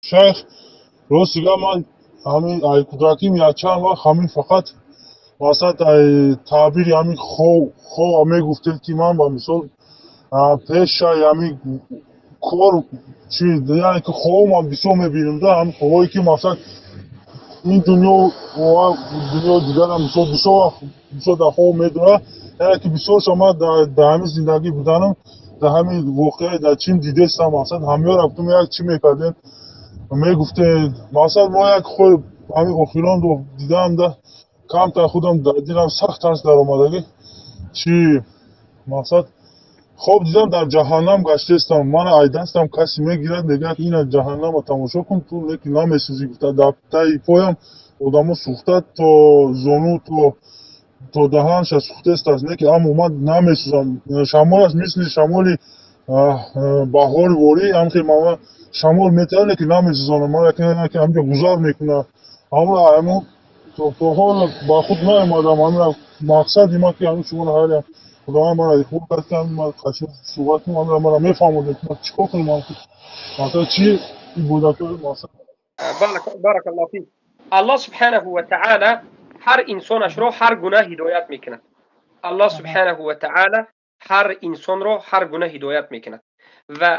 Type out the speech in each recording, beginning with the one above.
Шайх, рости гап, ман ҳамин ай кӯдаким якчанд вақт ҳамин фақат масалан ай таъбири ҳамин хоб мегуфтед, ки ман ба мисол пешаи ҳамин кор чи, яъне ки хобам бисёр мебинам да, ҳамин хобҳое ки масалан ин дунё ва дунёи дигарам, мисол, бисёр вақт, бисёр дар хоб медорад, яъне ки бисёрша ман дар ҳамин зиндагӣ буданам, дар ҳамин воқеа дар чим дидестам. Масалан, ҳамёра гуфтам, як чӣ мекардем, мегуфтед, масалан, мо як хоб ҳамин охирон дидам да, камтар худам дар дилам сахт тарс даромадагӣ. Чи мақсад, хоб дидам, дар ҷаҳаннам гаштестам, мана ай дастам касе мегирад, мегӯяд: «Ина ҷаҳаннама тамошо кун, ту лекин намесӯзӣ», гуфта. Дар таи поям одамо сӯхта, то зону, то даҳанша сӯхтестааст, лекин аммо ман намесӯзам. Шамолаш мисли шамоли баҳори ворӣ, ҳамхел ман шамол метавад, лекин намесӯзонам ман, ҳамҷо гузар мекунад. Ҳамон то ҳол ба худ наомадам. Ҳамин мақсади ман ки ҳамин шуморо ҳар Худованд мара хуб кард, ки ман қаши суҳбат кунам, ҳамин мара мефаҳмонем, ки ман чӣ кор кунам, масалан, чӣ ибодатҳои масалан. Баракаллоҳ фик. Аллоҳ субҳанаҳу ва таъала ҳар инсонашро ҳар гуна ҳидоят мекунад. Аллоҳ субҳанаҳу ва таъала ҳар инсонро ҳар гуна ҳидоят мекунад ва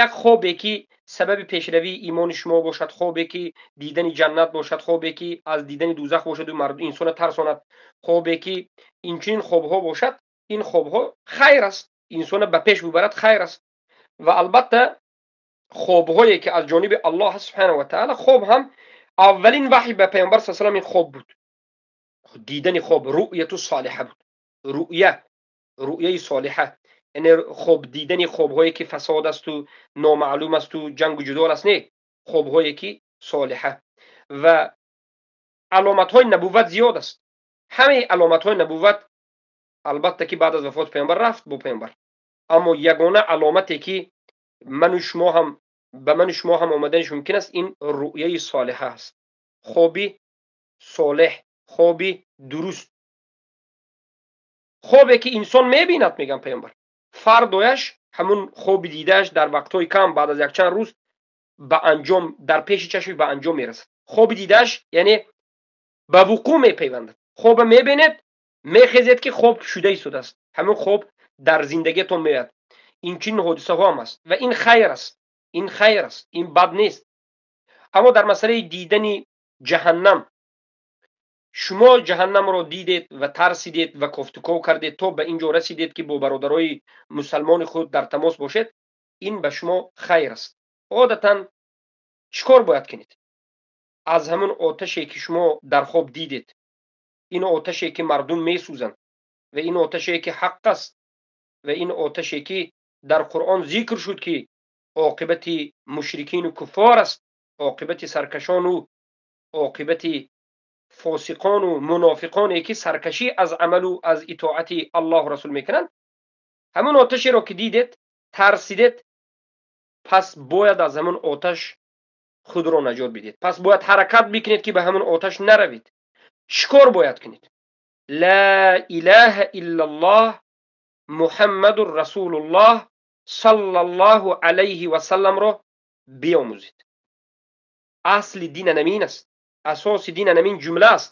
як хобе ки сабаби пешравии имони шумо бошад, хобе ки дидани ҷаннат бошад, хобе ки аз дидани дӯзах бошаду инсона тарсонад, хобе ки инчунин хобҳо бошад, ин хобҳо хайр аст, инсона ба пеш бибарад, хайр аст. Ва албатта хобҳое ки аз ҷониби Аллоҳ субҳанаҳу ва таъала, хоб ҳам аввалин ваҳй ба Паёмбар са салам ин хоб буд, дидани хоб, рӯяту солиҳа буд, рӯя, рӯяи солиҳа, яъне хоб дидани хобҳое ки фасод асту номаълум асту ҷангу ҷудол аст, не, хобҳое ки солиҳа. Ва аломатҳои набувват зиёд аст. Ҳамаи аломатҳои набувват албатта ки баъд аз вафоти Паёмбар рафт бо Паёмбар, аммо ягона аломате ки ману шумо ҳам, ба ману шумо ҳам омаданаш мумкин аст, ин рӯяи солиҳа аст, хоби солеҳ, хоби дуруст, хобе ки инсон мебинад, мегӯям Паёмбар, фардояш ҳамун хоби дидааш дар вақтҳои кам, баъд аз якчанд рӯз ба анҷом, дар пеши чашми ба анҷом мерасад хоби дидааш, яъне ба вуқӯъ мепайвандад. Хоба мебинед, мехезед, ки хоб шуда истодааст, ҳамун хоб дар зиндагиатон меояд. Инчунин ҳодисаҳо ҳам аст ва ин хайр аст, ин хайр аст, ин бад нест. Аммо дар масъалаи дидани ҷаҳаннам, шумо ҷаҳаннамро дидед ва тарсидед ва кофтуков кардед, то ба ин ҷо расидед, ки бо бародарои мусалмони худ дар тамос бошед, ин ба шумо хайр аст. Одатан чӣ кор бояд кунед? Аз ҳамун оташе ки шумо дар хоб дидед, ин оташе ки мардум месӯзанд ва ин оташе ки ҳақ аст ва ин оташе ки дар Қуръон зикр шуд, ки оқибати мушрикину куффор аст, оқибати саркашону оқибати фосиқону мунофиқоне ки саркашӣ аз амалу аз итоати Аллоҳу Расул мекунанд, ҳамун оташеро ки дидед, тарсидед, пас бояд аз ҳамун оташ худро наҷот бидиҳед, пас бояд ҳаракат бикунед, ки ба ҳамун оташ наравед. Чӣ кор бояд кунед? Ла илаҳа иллаллоҳ Муҳаммадур Расулуллоҳ саллаллоҳу алайҳи васалламро биомӯзед. Асли дин анамин аст, асоси дин анамин ҷумла аст: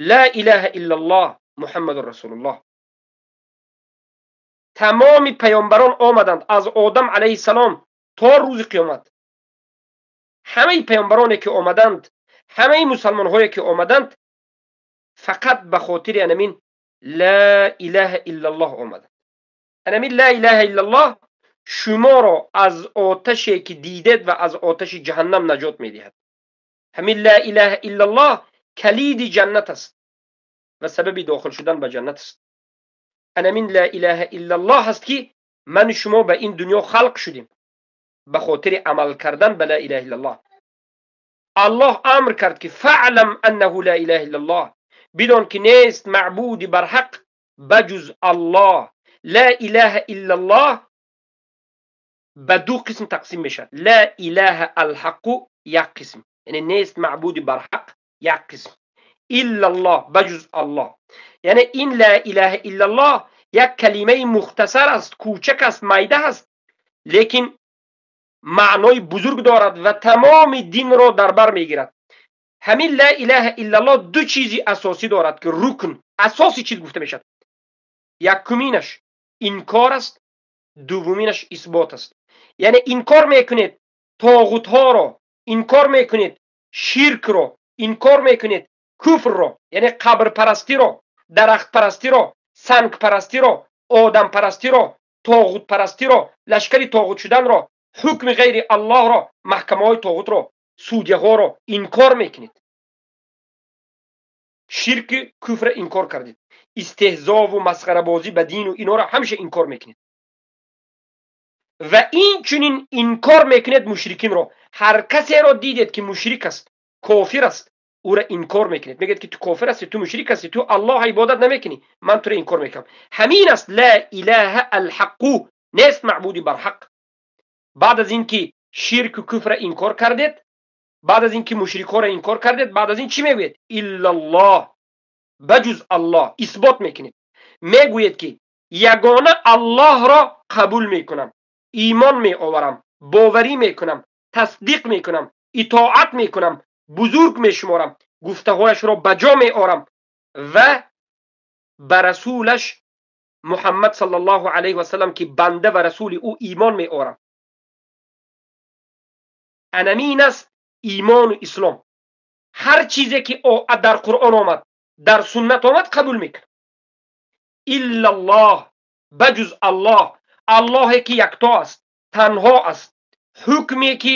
ла илаҳа иллаллоҳ Муҳаммадур Расулуллоҳ. Тамоми паёмбарон омаданд, аз Одам алайҳиссалом то рӯзи қиёмат. Ҳамаи паёмбароне ки омаданд, ҳамаи мусалмонҳое ки омаданд, фақат ба хотири анамин ла илаҳа иллаллоҳ омаданд. Анамин ла илаҳа иллаллоҳ шуморо аз оташе ки дидед ва аз оташи ҷаҳаннам наҷот медиҳад. Ҳамин ла илаҳа иллаллоҳ калиди ҷаннат аст ва сабаби дохил шудан ба ҷаннат аст. Анамин ла илаҳа иллаллоҳ аст, ки ману шумо ба ин дунё халқ шудем ба хотири амал кардан ба ла илаҳа иллаллоҳ. Аллоҳ амр кард, ки фаълам аннаҳу ла илаҳа иллаллоҳ, бидон ки нест маъбуди барҳақ ба ҷуз Аллоҳ. Ла илаҳа иллаллоҳ ба ду қисм тақсим мешавад: ла илаҳа алҳаққу як қисм, яъне нест маъбуди барҳақ як қисм, иллаллоҳ ба ҷуз Аллоҳ. Яъне ин ла илаҳа иллаллоҳ як калимаи мухтасар аст, кӯчак аст, майда аст, лекин Маънои бузург дорад ва тамоми динро дар бар мегирад. Ҳамин ла илаҳа иллаллоҳ ду чизи асосӣ дорад, ки рукн, асоси чиз гуфта мешавад. Якуминаш инкор аст, дуввуминаш исбот аст. Яъне инкор мекунед тоғутҳоро, инкор мекунед ширкро, инкор мекунед куфрро, яъне қабрпарастиро, дарахтпарастиро, сангпарастиро, одампарастиро, тоғутпарастиро, лашкари тоғут шуданро, ҳукми ғайри Аллоҳро, маҳкамаҳои тоғутро, судяҳоро инкор мекунед. Ширки куфра инкор кардед, истеҳзову масхарабозӣ ба дину инҳоро ҳамеша инкор мекунед ва инчунин инкор мекунед мушрикинро. Ҳар касеро дидед, ки мушрик аст, кофир аст, ӯро инкор мекунед. Мегӯед, ки ту кофир ҳастӣ, ту мушрик ҳастӣ, ту Аллоҳ ибодат намекунӣ, ман туро инкор мекунам. Ҳамин аст ла илаҳа алҳаққу, нест маъбуди барҳақ. Баъд аз ин ки ширку куфра инкор кардед, баъд аз ин ки мушрикҳоро инкор кардед, баъд аз ин чӣ мегӯед? Иллаллоҳ, ба ҷуз Аллоҳ. Исбот мекунед, мегӯед, ки ягона Аллоҳро қабул мекунам, имон меоварам, боварӣ мекунам, тасдиқ мекунам, итоат мекунам, бузург мешуморам, гуфтаҳояшро ба ҷо меорам ва ба расулаш Муҳаммад саллаллоҳу алайҳи васалам, ки банда ва расули ӯ, имон меорам. Анамин аст имону ислом. Ҳар чизе ки дар Қуръон омад, дар суннат омад, қабул мекунам. Иллаллоҳ, ба ҷуз Аллоҳ. Аллоҳе ки якто аст, танҳо аст. Ҳукме ки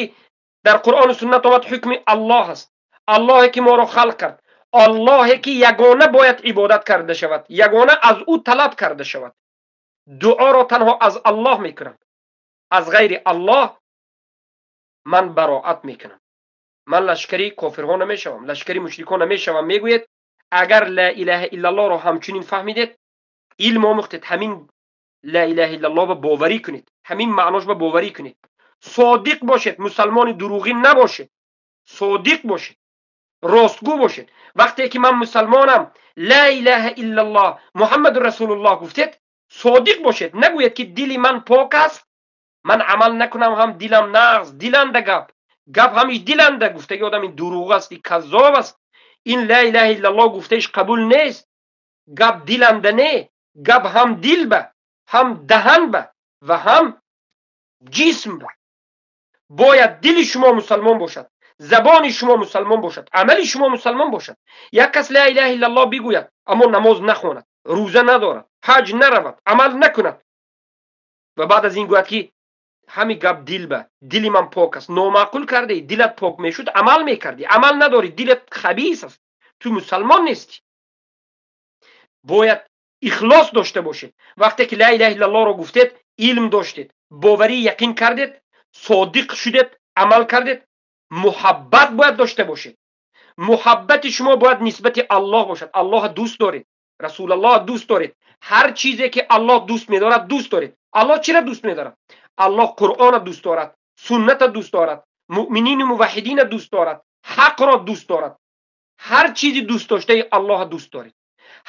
дар Қуръону суннат омад, ҳукми Аллоҳ аст. Аллоҳе ки моро халқ кард, Аллоҳе ки ягона бояд ибодат карда шавад, ягона аз ӯ талаб карда шавад. Дуоро танҳо аз Аллоҳ мекунам, аз ғайри Аллоҳ ман бароат мекунам, ман лашкари кофирҳо намешавам, лашкари мушрикҳо намешавам, мегӯед. Агар ла илаҳа иллаллоҳро ҳамчунин фаҳмидед, илм омӯхтед, ҳамин ла илаҳа иллаллоҳ ба боварӣ кунед, ҳамин маънош ба боварӣ кунед, содиқ бошед, мусалмони дурӯғин набошед, содиқ бошед, ростгӯ бошед. Вақте ки ман мусалмонам, ла илаҳа иллаллоҳ Муҳаммаду расулуллоҳ гуфтед, содиқ бошед. Нагӯед, ки дили ман пок аст, ман амал накунам ҳам дилам нағз. Диланда гап, гап ҳамиш диланда гуфтаги одам, ин дурӯғ аст, ин каззоб аст, ин ла илаҳа иллаллоҳ гуфтаиш қабул нест. Гап диланда не, гап ҳам дил ба, ҳам даҳан ба ва ҳам ҷисм ба. Бояд дили шумо мусалмон бошад, забони шумо мусалмон бошад, амали шумо мусалмон бошад. Як кас ла илаҳа иллаллоҳ бигӯяд, аммо намоз нахонад, рӯза надорад, ҳаҷ наравад, амал накунад ва баъд аз ин гӯяд, ки ҳами гап дил ба, дили ман пок аст, номаъқул кардаи. Дилат пок мешуд, амал мекардӣ. Амал надорӣ, дилат хабис аст, ту мусалмон нестӣ. Бояд ихлос дошта бошед. Вақте ки ла илаҳа иллаллоҳро гуфтед, илм доштед, боварӣ, яқин кардед, содиқ шудед, амал кардед, муҳаббат бояд дошта бошед. Муҳаббати шумо бояд нисбати Аллоҳ бошад. Аллоҳа дӯст доред, Расулаллоҳ дӯст доред, ҳар чизе ки Аллоҳ дӯст медорад, дӯст доред. Аллоҳ чира дӯст медорад? Аллоҳ Қуръона дӯст дорад, сунната дӯст дорад, муъминину муваҳҳидина дӯст дорад, ҳақро дӯст дорад. Ҳар чизи дӯстдоштаи Аллоҳа дӯст доред,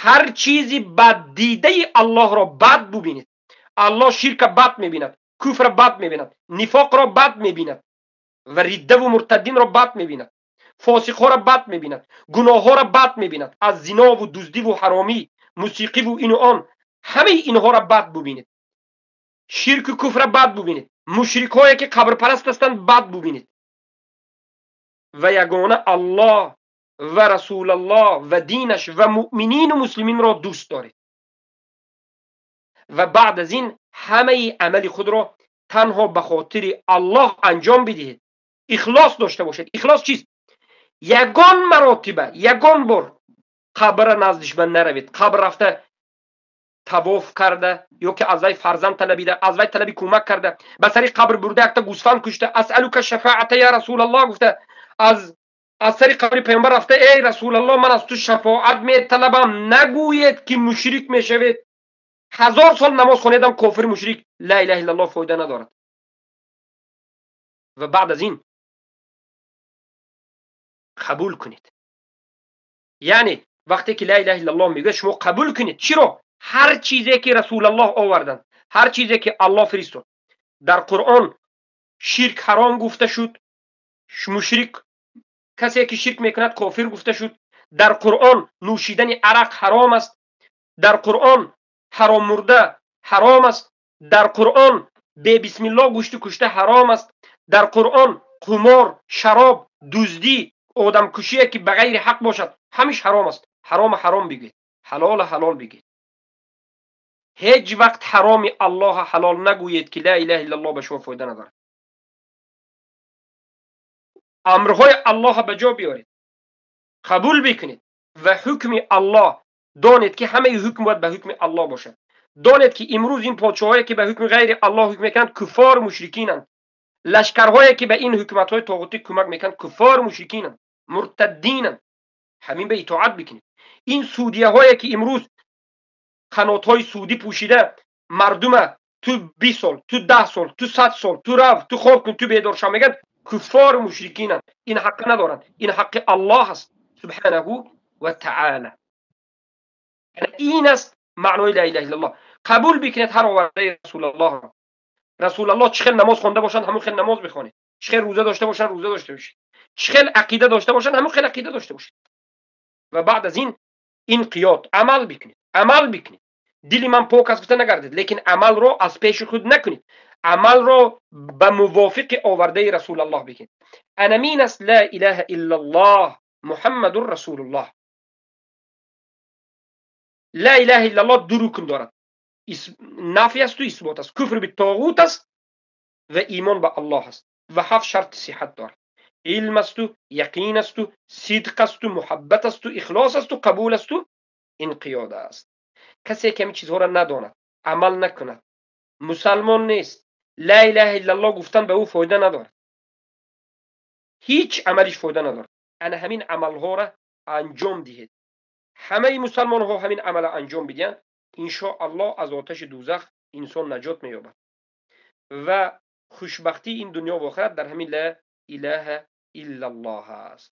ҳар чизи баддидаи Аллоҳро бад бубинед. Аллоҳ ширка бад мебинад, куфра бад мебинад, нифоқро бад мебинад ва риддаву муртаддинро бад мебинад, фосиқҳоро бад мебинад, гуноҳҳоро бад мебинад, аз зинову дуздиву ҳаромӣ, мусиқиву ину он, ҳамаи инҳоро бад бубинед. Ширку куфра бад бубинед, мушрикҳое ки қабрпараст ҳастанд, бад бубинед ва ягона Аллоҳ ва Расулаллоҳ ва динаш ва муъминину муслиминро дӯст доред ва баъд аз ин ҳамаи амали худро танҳо ба хотири Аллоҳ анҷом бидиҳед, ихлос дошта бошед. Ихлос чист? Ягон маротиба, ягон бор қабра наздиш ба наравед, қабр рафта тавоф карда ё ки аз вай фарзанд талабида, аз вай талаби кӯмак карда, ба сари қабр бурда, якта гӯсфанд кушта, асалука шафаата я Расулаллоҳ гуфта, аз сари қабри паёмбар рафта, эй Расулаллоҳ, ман аз ту шафоат металабам, нагӯед, ки мушрик мешавед. 1000 сол намоз хонедам, кофир, мушрик, ла илаҳа иллаллоҳ фоида надорад. Ва баъд аз ин қабул кунед. Яъне вақте ки ла илаҳа иллаллоҳ мегӯяд, шумо қабул кунед. Чиро? Ҳар чизе ки Расулаллоҳ оварданд, ҳар чизе ки Аллоҳ фиристод дар Қуръон. Ширк ҳаром гуфта шуд, мушрик, касе ки ширк мекунад, кофир гуфта шуд. Дар Қуръон нӯшидани арақ ҳаром аст, дар Қуръон ҳароммурда ҳаром аст, дар Қуръон бебисмилло гӯшти кушта ҳаром аст, дар Қуръон қумор, шароб, дуздӣ, одамкушие ки ба ғайри ҳақ бошад, ҳамиш ҳаром аст. Ҳарома ҳаром бигӯед, ҳалола ҳалол бигӯед. Ҳеҷ вақт ҳароми Аллоҳа ҳалол нагӯед, ки ла илаҳа иллаллоҳ ба шумо фоида надорад. Амрҳои Аллоҳа ба ҷо биёред, қабул бикунед ва ҳукми Аллоҳ донед, ки ҳамаи ҳукм бояд ба ҳукми Аллоҳ бошад. Донед, ки имрӯз ин подшоҳое ки ба ҳукми ғайри Аллоҳ ҳукм мекунанд, куффор, мушрикинанд. Лашкарҳое ки ба ин ҳукуматҳои тоғутӣ кӯмак мекунанд, куффор, мушрикинанд, муртаддинанд. Ҳамин ба итоат бикунед. Ин судияҳое ки имрӯз қанотҳои судӣ пӯшида мардума ту 20 сол, ту 10 сол, ту 100 сол, ту рав, ту хоб кун, ту бедор шав мегӯянд, куффор, мушрикинанд. Ин ҳаққа надоранд. Ин ҳаққи Аллоҳ аст субҳанаҳу ва таъала. Ин аст маънои ла илаҳа иллаллоҳ. Қабул бикунед ҳар овардаи Расулаллоҳро. Расулаллоҳ чӣ хел намоз хонда бошанд, ҳамон хел намоз бихонед. Чӣ хел рӯза дошта бошанд, рӯза дошта бошед. Чӣ хел ақида дошта бошанд, ҳамон хел ақида дошта бошед. Ва баъд аз ин инқиёд, амал бикунед, амал бикунед. Дили ман пок аст гуфта нагардед, лекин амалро аз пеши худ накунед, амалро ба мувофиқи овардаи Расулаллоҳ бикунед. Анамин аст ла илаҳа иллаллоҳ Муҳаммадур Расулуллоҳ. Ла илаҳа иллаллоҳ ду рукн дорад: нафй асту исбот аст, куфр битоғут аст ва имон ба Аллоҳ аст. Ва ҳафт шарти сиҳат дорад: илм асту, яқин асту, сидқ асту, муҳаббат асту, ихлос асту, қабул асту, инқиёд аст. Касе ки ҳамин чизҳоро надонад, амал накунад, мусалмон нест. Ла илаҳа иллаллоҳ гуфтан ба ӯ фоида надорад, ҳеҷ амалиш фоида надорад. Ана ҳамин амалҳоро анҷом диҳед. Ҳамаи мусалмонҳо ҳамин амалро анҷом бидиҳанд, иншоаллоҳ, аз оташи дӯзах инсон наҷот меёбад ва хушбахтии ин дунё ва охират дар ҳамин ла илаҳа иллаллоҳ аст.